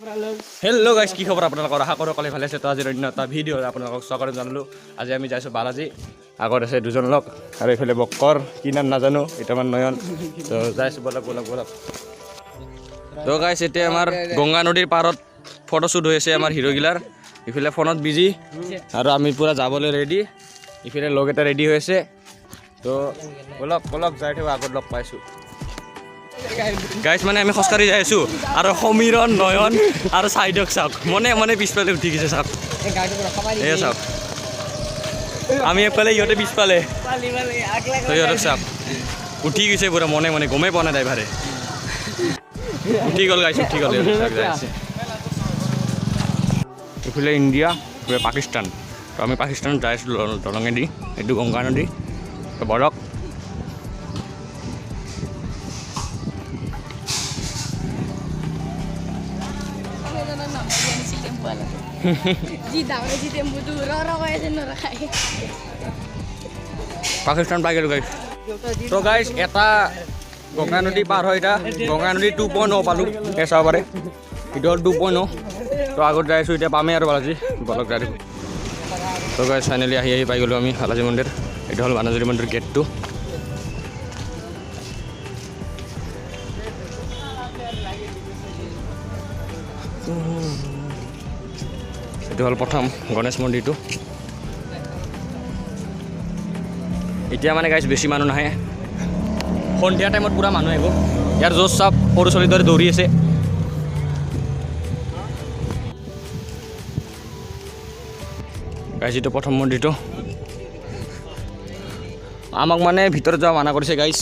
Hello' গাইছ, কি খবৰ আপোনালোকৰ? আশা কৰোঁ সকলোৱে ভালে আছে। তো আজিৰ অন্য এটা ভিডিঅ' আপোনালোকক স্বাগতম জনালোঁ। আজি আমি যাইছোঁ বালাজী। আগত আছে দুজন লগ আৰু এইফালে বক্কৰ কি নাম নাজানো, এতিয়া আমাৰ নয়ন। তো যাইছোঁ, ব'লক ব'লক ব'লক। তো গাইছ, এতিয়া আমাৰ গংগা নদীৰ পাৰত ফটোশ্বুট হৈ আছে আমাৰ হিৰ'গিলাৰ। ইফালে ফোনত বিজি আৰু আমি পূৰা যাবলৈ ৰেডি। ইফালে লগ এটা ৰেডি হৈ আছে। তো ব'লক ব'লক, যাই থাকোঁ, আগত লগ পাইছোঁ। গাইছ, মানে আমি খোজকাঢ়ি যাই আছোঁ আৰু সমীৰণ, নয়ন আৰু চাইদক চাওক, মনে মনে পিছফালে উঠি গৈছে। চাওক, এয়া চাওক, আমি এফালে, ইহঁতে পিছফালে। তো ইহঁতক চাওক, উঠি গৈছে পুৰা মনে মনে, গমেই পোৱা নাই ড্ৰাইভাৰে। উঠি গ'ল গাইছ, উঠি গ'ল। ইহঁতে চাওক, যাই আছে। এইফালে ইণ্ডিয়া, এইফালে পাকিস্তান। তো আমি পাকিস্তানত যাই আছোঁ দলঙেদি। এইটো গংগা নদী। তো বলক। পাকিস্তান পাই গ'লো গাইছ। তো গাইছ, এটা গংগা নদী পাৰ হয়। এতিয়া গংগা নদী 2.0 পালোঁ। এই চাব পাৰে, এইটো হ'ল 2.0। তো আগত যাই আছোঁ, এতিয়া পামেই আৰু বালাজী। বলক, যাই থাকোঁ। তো গাইছ, ফাইনেলি আহি আহি পাই গ'লোঁ আমি বালাজী মন্দিৰ। এইটো হ'ল বালাজী মন্দিৰ গেটটো। এইটো হ'ল প্ৰথম গণেশ মন্দিৰটো। এতিয়া মানে গাইছ, বেছি মানুহ নাহে। সন্ধিয়া টাইমত পূৰা মানুহ আহিব। ইয়াৰ য'ত চাওক, সৰু ছোৱালীৰ দৰে দৌৰি আছে। গাইছ, এইটো প্ৰথম মন্দিৰটো। আমাক মানে ভিতৰত যাব মানা কৰিছে গাইছ।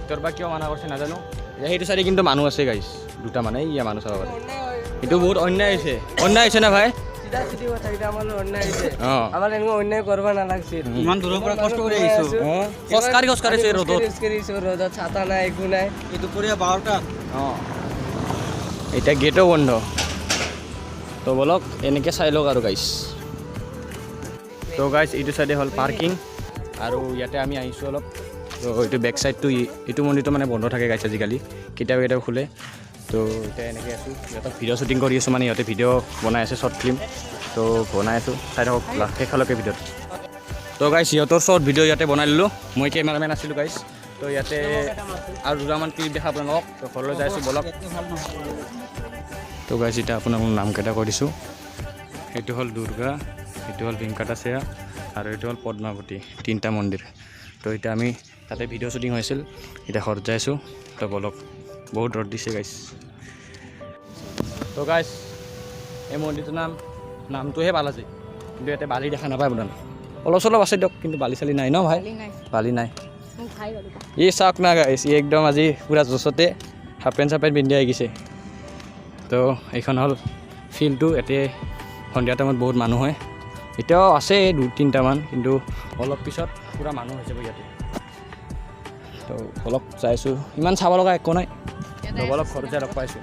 ভিতৰ বা কিয় মানা কৰিছে নাজানো। এতিয়া সেইটো চাইডে কিন্তু মানুহ আছে গাইছ, দুটা মানে ইয়া মানুহ চাব পাৰে। এইটো বহুত অন্যায় হৈছে, অন্যায় হৈছে না ভাই? চিধা চিধি কথা, এটা আমাৰ অন্যায় হৈছে। আমাৰ এনেকুৱা অন্যায় কৰিব নালাগিছিল। ইমান দূৰৰ পৰা কষ্ট কৰি আহিছোঁ। খোজকাঢ়ি খোজকাঢ়ি আহিছোঁ এই ৰ'দত। খোজকাঢ়ি আহিছোঁ ৰ'দত, ছাতা নাই, একো নাই। এই দুপৰীয়া 12টাত। অঁ, এতিয়া গেটো বন্ধ। তো বলক, এনেকৈ চাই লওক আৰু গাইছ। তো গাইছ, এইটো চাইডে হ'ল পাৰ্কিং আৰু ইয়াতে আমি আহিছোঁ অলপ। তো এইটো বেক চাইডটো, এইটো মন্দিৰটো মানে বন্ধ থাকে গাইছ আজিকালি, কেতিয়াবা কেতিয়াবা খোলে। তো এতিয়া এনেকৈ আছোঁ, সিহঁতক ভিডিঅ' শ্বুটিং কৰি আছোঁ, মানে সিহঁতে ভিডিঅ' বনাই আছে, শ্বৰ্ট ফিল্ম। তো বনাই আছোঁ, চাই থাকক শেষলৈকে ভিডিঅ'ত। তো গাইছ, সিহঁতৰ শ্বৰ্ট ভিডিঅ' ইয়াতে বনাই ল'লোঁ। মই কেমেৰামেন আছিলোঁ গাইছ। তো ইয়াতে আৰু দুটামান ক্লিপ দেখা আপোনালোকক। তো ঘৰলৈ যাই আছোঁ, বলক। তো গাইছ, এতিয়া আপোনাক নামকেইটা কৈ দিছোঁ। সেইটো হ'ল দুৰ্গা, সেইটো হ'ল ভেংকটাচেয়া আৰু এইটো হ'ল পদ্মাৱতী, তিনিটা মন্দিৰ। তো এতিয়া আমি তাতে ভিডিঅ' শ্বুটিং হৈছিল, এতিয়া ঘৰত যাই আছোঁ। তো বলক, বহুত ৰ'দ দিছে গাইছ। তো গাইছ, এই মন্দিৰটোৰ নামটোহে বালাজী, কিন্তু ইয়াতে বালি দেখা নাপায় আপোনাৰ। অলপ চলপ আছে দিয়ক, কিন্তু বালি চালি নাই ন ভাই? বালি নাই। ই চাওক না গাইছ, ই একদম আজি পূৰা জোচতে হাফ পেণ্ট চাফ পেণ্ট পিন্ধি আহি গৈছে। তো এইখন হ'ল ফিল্ডটো। ইয়াতে সন্ধিয়া টাইমত বহুত মানুহ হয়। এতিয়াও আছে দুই তিনিটামান, কিন্তু অলপ পিছত পূৰা মানুহ হৈ যাব ইয়াতে। তো অলপ চাইছোঁ, ইমান চাব লগা একো নাই। তো অলপ ঘৰত যাই লগ পাইছোঁ।